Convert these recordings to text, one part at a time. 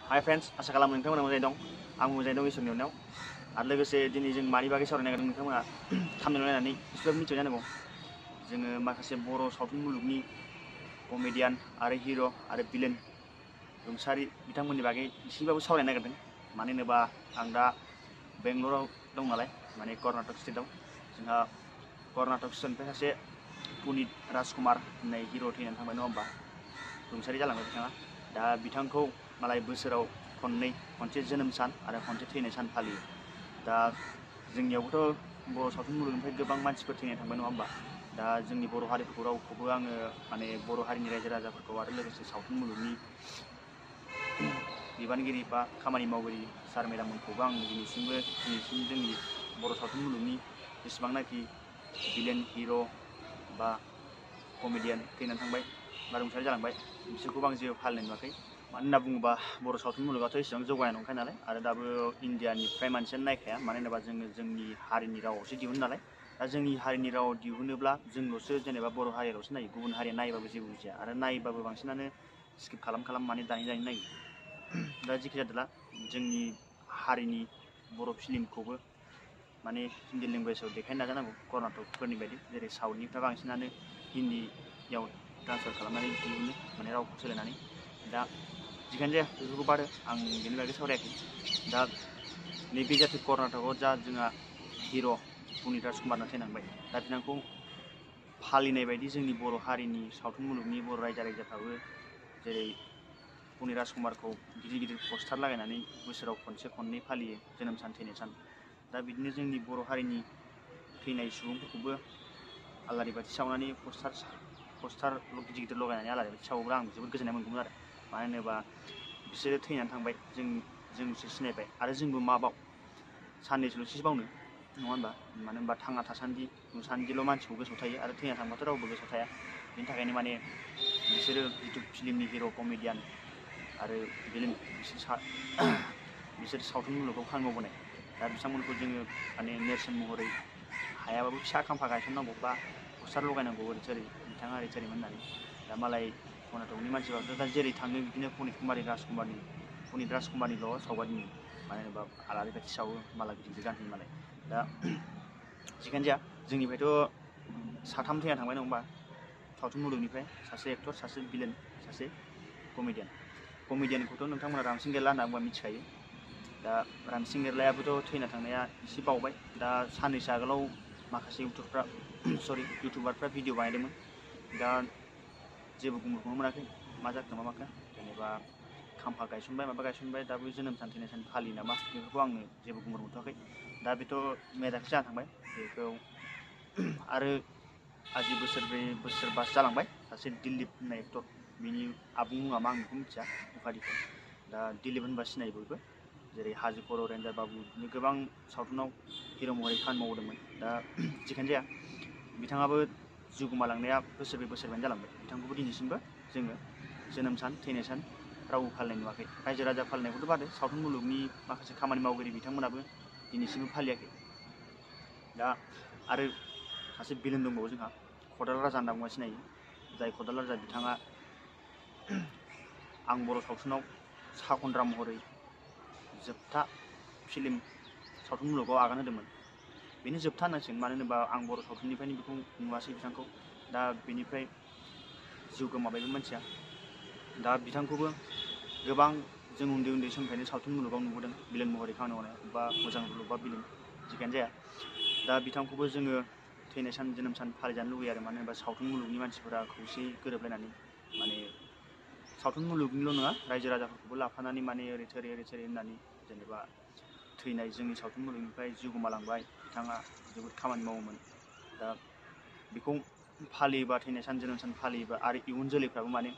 Hi friends, आशा खालामो नोंथांमोना मोजाङै दं। आं मोजाङै दं इसोरनि अननायाव। आरो लोगोसे दिनै जों मानि बागै सावरायनो नागिरदों नोंथांमोना थाम्बनेल नायनानै एसेबाबो मिथिबाय जानांगौ। जोङो माखासे बर' सावथुन मुलुगनि कमेडियान आरो हिर' आरो भिलेन रुंसारि बिथांमोननि बागै एसेबाबो सावरायनो नागिरदों। मानो होनोबा आं दा बेंगलराव दं नालाय, माने कर्नाटक स्टेटआव। जोंहा कर्नाटक स्टेटनिफ्राय सासे पुनित राजकुमार होननाय हिर' थैनानै थांबाय, नङा होमबा? रुंसारि जालांबाय बिथाङा। दा बिथांखौ मालाय बोसोराव खनसे जोनोम सान आरो खनसे थैनाय सान फालियो। दा जोंनियावबोथ' बर' सावथुन मुलुगनिफ्राय गोबां मानसिफोर थैनाय थांबाय, नङा होमबा? दा जोंनि बर' हारिफोरखौ रावखौबो आङो माने बर' हारिनि रायजो राजाफोरखौ आरो लोगोसे सावथुन मुलुगनि बिबानगिरि बा खामानि मावगिरि सार मेडाममोनखौबो आं दिनैसिम जोंनि बर' सावथुन मुलुगनि जेसेबांनाखि भिलेन हिर' बा कमेडियान थैनानै थांबाय बा रुंसारि जालांबाय, बिसोरखौबो आं जेबो फालिनाय नुवाखै। मानो होनना बुङोबा बर' सावथुन मुलुगाथ' एसेबां जौगानाय नंखाया नालाय, आरो दाबो इण्डियानिफ्राय मानसियानो नायखाया। मानो होनोबा जोङो जोंनि हारिनि रावावसो दिहुनो नालाय। दा जोंनि हारिनि रावाव दिहुनोब्ला जोंल'सो जेनेबा बर' हारियाल'सो नायो, गुबुन हारिया नायबाबो जेबो बुजिया। आरो नायबाबो बांसिनानो स्किप खालाम माने दानि नायो। दा जेखि जादोला जोंनि हारिनि बर' फिल्मखौबो माने हिन्दी लेंगुवेजाव देखायनो नाजानांगौ, कर्नाटकफोरनि बायदि। जेरै साउथनिफ्रा बांसिनानो हिन्दीयाव ट्रान्सफार खालामनानै दिहुनो, माने रावखौ सोलायनानै। दा जिखियानो जाया, बेफोरखौ बारो, आं बेनि बागै सावरायाखै। दा नैबे जाथि कर्नाटकआव जा जोंहा हिर' पुनित राजकुमारना थैनांबाय, दा बिथांखौ फालिनाय बायदि जोंनि बर' हारिनि सावथुन मुलुगनि बर' रायजोफ्राबो जेरै पुनित राजकुमारखौ गिदिर गिदिर पस्टार लागायनानै बोसोराव खननै फालियो, जोनोम सान थैनाय सान। दा बिदिनो जोंनि बर' हारिनि थैनाय सुबुंफोरखौबो आलारि बाथि सावनानै पस्टार गिदिर गिदिर लगायनानै आलारि बाथि सावोब्ला आं जोबोद गोजोननाय मोनगौमोन आरो। मानो होनोबा बिसोरो थैनानै थांबाय, जोंसो सिनायबाय। आरो जोंबो मा बाव साननैसोल'सो बावनो, नङा होनबा? मानो होनबा थांना नुसान्दिल' मानसिखौ गोसोआव थायो, आरो थैना थांबाथ' रावबो गोसोआव थाया। बेनि थाखायनो माने बिसोरो जिथु फिल्मनि हिर' कमेडियान आरो भिलेन, बिसोर सावथुन मुलुगाव खामानि मावबोनाय। दा बिथांमोनखौ जोङो माने नेरसोन महरै हायाबाबो फिसा खाम्फा गायसननांगौ बा पस्टार लगायनांगौ, ओरै बिथाङा ओरै थोरैमोन होननानै। दा मालाय कर्नाटकनि मानसिफ्राथ' दा जेरै थाङो बिदिनो पुनित राजकुमारनिल' सावगारि नुयो। मानो होनोबा आलारि बाथि सावो, माला गिदिर गिदिर गानहोयो मालाय। दा जिखियानो जाया, जोंनिफ्रायथ' साथाम थैना थांबाय, नङा होमबा? सावथुन मुलुगनिफ्राय सासे एक्टर, सासे भिलेन, सासे कमेडियानखौथ' नोंथांमोना रामसिं गेरला होनना बुंबा मिथिखायो। दा रामसिं गेरलायाबोथ' थैना थांनाया एसे बावबाय। दा साननैसो आगोलाव माखासे इउटुबारफ्रा भिडिअ बानायदोंमोन। दा जेबो गुमुरखौनो मोनाखै, मा जाखो मा माखो। जेनेबा खाम्फा गायसनबाय, माबा गायसनबाय, दाबो जोनोम सान थैनाय सान फालियो नामा, बेफोरखौ आङो जेबो गुमुर मोनथ'वाखै। दा बेथ' मेजांसो जाना थांबाय। बेखौ आरो आजि बोसोरबासो जालांबाय सासे दिलिप होननाय एक्टर, बिनि आबुं मुङा मा आं बेखौ मिथिया, उपाधिखौ। दा दिलिप होनबा सिनायो बयबो। जेरै हाजो खर', रेन्जार बाबु, बिदिनो गोबां सावथुनाव हिर' महरै खामानि मावदोंमोन। दा जिखियानो जाया, बिथाङाबो जिउ गोमालांनाया बोसोरबायानो जालांबाय। बिथांखौबो दिनैसिमबो जोङो जोनोम सान थैनाय सान रावबो फालिनाय नुवाखै। रायजो राजा फालिनायखौथ' बादो, सावथुन मुलुगनि माखासे खामानि मावगिरि बिथांमोनाबो दिनैसिमबो फालियाखै। दा आरो सासे भिलेन दंबावो जोंहा, खदाल राजा होनना बुंबा सिनायो। जाय खदाल राजा बिथाङा आं बर' सावथुनाव साखन्द्रा महरै जोबथा फिल्म सावथुन मुलुगाव आगान होदोंमोन। बेनो जोबथा होननांसिगोन, मानो होनोबा आं बर' सावथुननिफ्रायनो बेखौ नुवासै बिथांखौ। दा बेनिफ्राय जिउ गोमाबाय बे मानसिया। दा बिथांखौबो गोबां जों उन्दै समनिफ्रायनो सावथुन मुलुगाव नुबोदों, भिलेन महरै खामानि मावनाय बा मोजां रल बा भिलेन, जिखियानो जाया। दा बिथांखौबो जोङो थैनाय सान जोनोम सान फालिजानो लुगैयो आरो। मानो होनोबा सावथुन मुलुगनि मानसिफोरा खौसेयै गोरोबलायनानै, माने सावथुन मुलुगनिल' नङा, रायजो राजाफोरखौबो लाफानानै माने ओरै थोरै होननानै, जेनेबा थैनाय जोंनि सावथुन मुलुगनिफ्राय जिउ गोमालांबाय, बिथाङा जोबोद खामानि मावोमोन। दा बेखौ फालियोबा, थैनाय सान जोनोम सान फालियोबा, आरो इयुन जोलैफ्राबो माने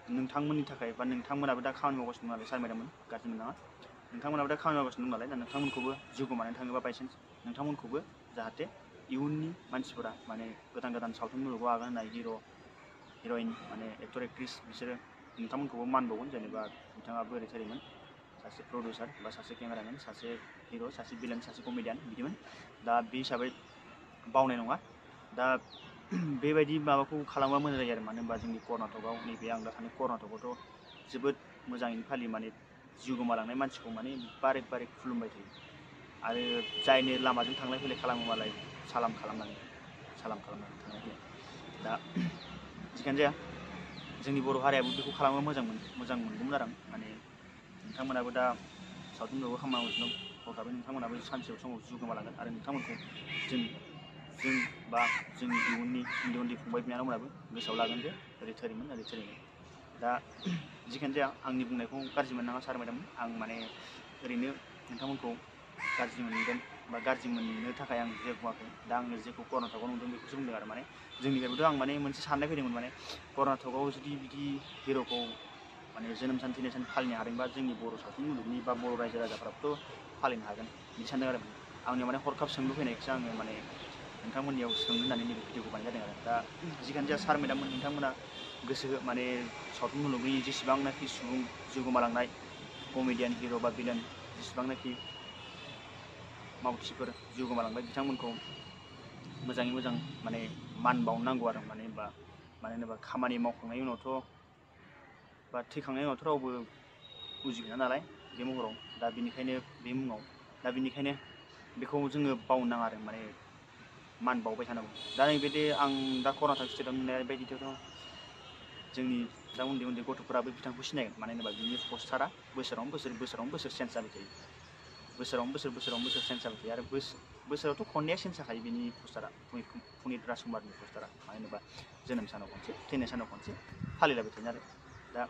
नोंथांमोननि थाखाय बा नोंथांमोनाबो दा खामानि मावगासिनो दं नालाय, सार मेडाममोन गाज्रि मोननाङा, नोंथांमोनाबो दा खामानि मावगासिनो दं नालाय। दा नोंथांमोनखौबो जिउ गोमानानै थाङोबा बायसान्स, नोंथांमोनखौबो जाहाथे इयुननि मानसिफोरा, माने गोदान सावथुन मुलुगाव आगान होनाय हिर' हिर'इन, माने एक्टर एक्ट्रिस, बिसोरो नोंथांमोनखौबो मान बावगोन। जेनेबा बिथाङाबो ओरै थोरैमोन, सासे प्रडिउसार बा सासे केमेरामेन, सासे हिर', सासे भिलेन, सासे कमेडियान, बिदिमोन। दा बे हिसाबै बावनाय नङा। दा बेबायदि माबाखौ खालामबा मोजां जायो आरो। मानो होनबा जोंनि कर्नाटकआव, नैबे आं दा थानाय कर्नाटकआवथ' जोबोद मोजाङैनो फालियो माने जिउ गोमालांनाय मानसिखौ माने बारे बारे खुलुमबाय थायो आरो जायनो लामाजों थांलाय फैलाय खालामो मालाय सालाम खालामनानै थांलाय फैलाय। दा जिखियानो जाया जोंनि बर' हारियाबो बेखौ खालामो मोजां मोनगौमोन आरो आं माने नोंथांमोनाबो दा सावथुन मुलुगाव खामानि मावगासिनो दं हरखाबै नोंथांमोनाबो सानसे समाव जिउ गोमालांगोन आरो नोंथांमोनखौ जों बा जोंनि इयुननि उन्दै फंबाय बिनानावमोनाबो गोसोआव लागोन जे ओरै थोरैमोन दा जिखियानो जाया आंनि बुंनायखौ गाज्रि मोननाङा सार मेडाम आं माने ओरैनो नोंथांमोनखौ गाज्रि मोनगोन बा गाज्रि मोननो थाखाय आं जेबो बुङाखै दा आङो जेखौ कर्नाटकआव नुदों बेखौसो बुंदों आरो माने जोंनिफ्रायबोथ' आं माने मोनसे साननाय फैदोंमोन माने कर्नाटकआव जुदि बिदि हिर'खौ माने जोनोम सान थैनाय सान फालिनो हादोंबा जोंनि बर' सावथुन मुलुगनि बा बर' रायजो राजाफ्राबोथ' फालिनो हागोन बिदि सानदों आरो आंनियाव माने हरखाब सोंलु फैनायखौसो आङो माने नोंथांमोननियाव सोंनो होननानै नैबे भिडिअखौ बानायनाय जादों आरो दा जिखियानो जाया सार मेडाममोन नोंथांमोना गोसो माने सावथुन मुलुगनि जेसेबांनाखि सुबुं जिउ गोमालांनाय कमेडियान हिर' बा भिलेन जेसेबांनाखि मावथिफोर जिउ गोमालांबाय बिथांमोनखौ मोजाङै मोजां माने मान बावनांगौ आरो मानो होनोबा खामानि मावखांनायनि उनावथ' बा थैखांनायनि उनावथ' रावबो उजिगोना नालाय बे महराव दा बेनिखायनो बे मुङाव दा बेनिखायनो बेखौ जोङो बावनो नाङा आरो माने मान बावबाय थानांगौ दा नैबे आं दा कर्नाटक स्टेटआव नुनाय बायदिथ' जोंनि दा उन्दै गथ'फोराबो बिथांखौ सिनायगोन मानो होनोबा बिनि पस्टारा बोसोरावनो बोसोर चेन्ज जाबाय थायो बोसोरावनो बोसोर चेन्ज जाबाय थायो आरो बोसोरावथ' खननैया चेन्ज जाखायो बिनि पस्टारा पुनित राजकुमारनि पस्टारा मानो होनोबा जोनोम सानाव खनसे थैनाय सानाव खनसे फालिलायबाय थायो आरो दा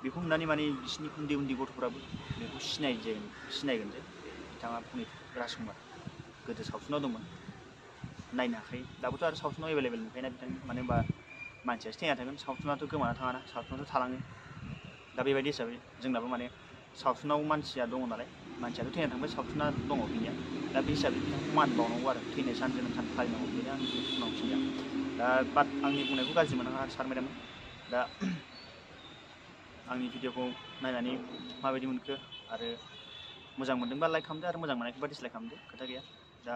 बेखौ नुनानै माने बिसिनि उन्दै गथ'फोराबो बेखौ सिनायगोन जे बिथाङा पुनित राजकुमार गोदो सावथुनाव दंमोन नायनो हाखायो दाबोथ' आरो सावथुनाव एभेलेबेल नुखायोना बिथांनि मानो होनबा मानसियासो थैना थागोन सावथुनाथ' गोमाना थाङाना सावथुनाथ' थालाङो दा बेबायदि हिसाबै जोंनाबो माने सावथुनाव मानसिया दङ नालाय मानसियाथ' थैना थांबाय सावथुना दङ बिनिया दा बे हिसाबै बिथांखौ मान बावनांगौ आरो थैनाय सान जोनोम सान फालिनांगौ बेनो आंनि बुंनांगौखिनिया दा बाट आंनि बुंनायखौ गाज्रि मोननाङा सार मेडाम दा आंनि भिडिअखौ नायनानै माबायदि मोनखो आरो मोजां मोनदोंबा लाइक खालामदो आरो मोजां मोनाखैबा डिसलाइक खालामदो खोथा गैया दा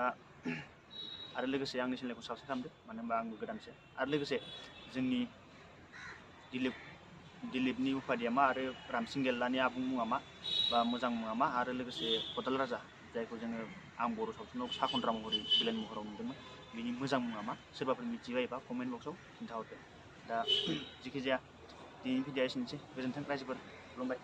आरो लोगोसे आंनि चेनेलखौ साबस्क्राइब खालामदो मानो होनबा आंबो गोदानसो आरो लोगोसे जोंनि दिलीपनि उपाधिया मा आरो रामसिं गेल्लानि आबुं मुङा मा बा मोजां मुङा मा आरो लोगोसे खदाल राजा जायखौ जोङो आं बर' सावथुनाव साखन्द्रा महरै भिलेन महराव नुदोंमोन बिनि मोजां मुङा मा सोरबाफोर मिथिबायोबा कमेन्ट बक्सआव खिन्थाहरदो दा जिखिजाया दिनैनि भिडिअआ एसेनोसै गोजोन्थों रायजोफोर खुलुमबाय।